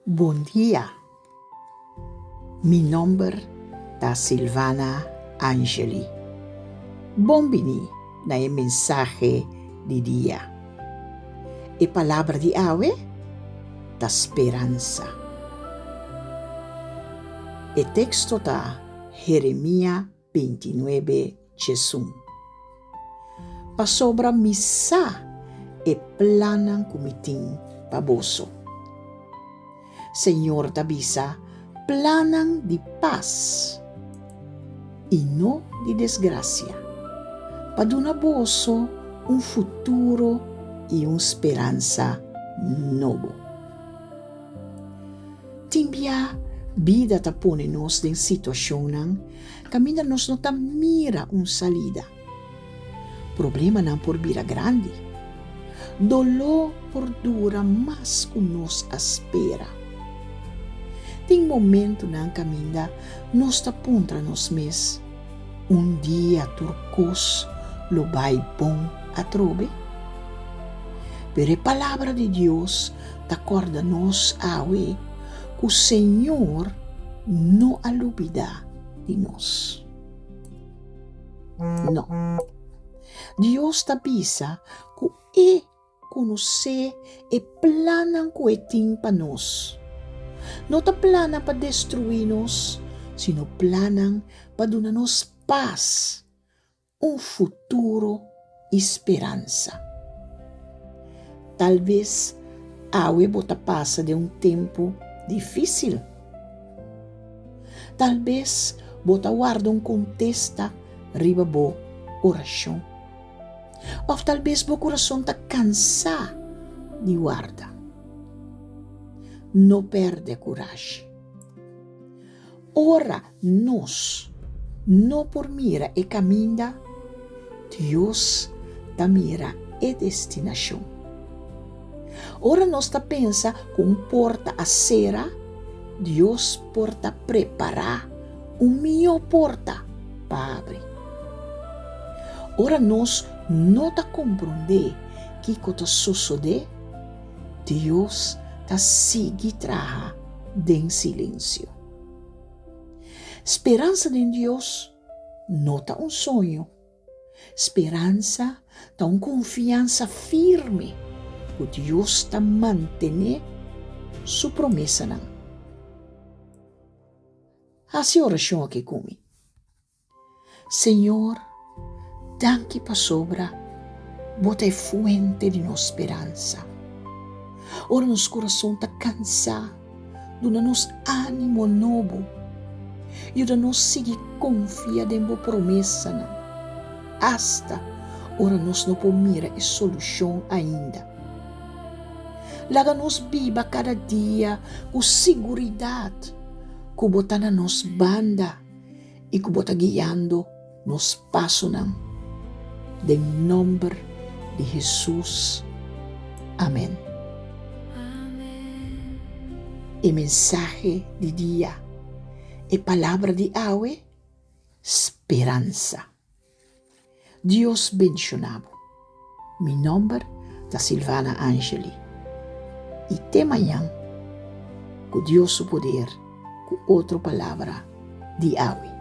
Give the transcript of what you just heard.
Bon dia. Mi nomber ta Silvana Angeli. Bon bini na e mensahe di dia. E palabra di awe ta speransa. E teksto ta Jeremia 29 Djesun. Pasobra mi sa e plannan ku mi tin pa boso. Señor ta bisa, plannan di pas i no di desgrasia, pa duna boso un futuro i un speransa nobo. Tin bia bida ta pone nos den situashonnan kaminda nos no ta mira un salida. Problemanan por bira grandi. Doló por dura mas ku nos a spera. Tin momentunan kaminda nos ta puntra nos mes, Un dia tur kos lo bai bon atrobe? Pero e Palabra di Dios ta kòrda nos awe ku Señor no a lubidá di nos. No. Dios ta bisa ku e konosé e plannan ku e tin pa nos. No ta plannan pa destruí nos, sino plannan pa duna nos pas, un futuro i speransa. Talbes awe bo ta pasa den un tempu difísil. Talbes bo ta warda un kontesta riba bo orashon. Òf talbes bo kurason ta kansá di warda. No pèrdè kurashi. Ora nos no por mira e kaminda, Dios ta mira e destinashon. Ora nos ta pensa ku un porta a sera, Dios por ta prepará un mihó porta pa habri. Ora nos no ta komprondé kiko ta sosodé, Dios ta sigui traha den silensio. Speransa den Dios no ta un soño. Speransa ta un konfiansa firme ku Dios ta mantené su promesanan. Hasi orashon aki ku mi. Señor, danki pasobra Bo ta e fuente di nos speransa. Ora nos kurason ta kansá, duna nos ánimo nobo. Yuda nos sigui konfia den Bo promesanan, asta ora nos no por mira e solushon ainda. Laga nos biba kada dia ku siguridat ku Bo ta na nos banda i ku bo ta guiando nos pasonan. Den nomber di Hesus. Amen. E mensahe di dia, e palabra di awe, speransa. Dios bendiciona bo. Mi nomber ta Silvana Angeli y te mañan cu Dios su poder cu otro palabra di awe.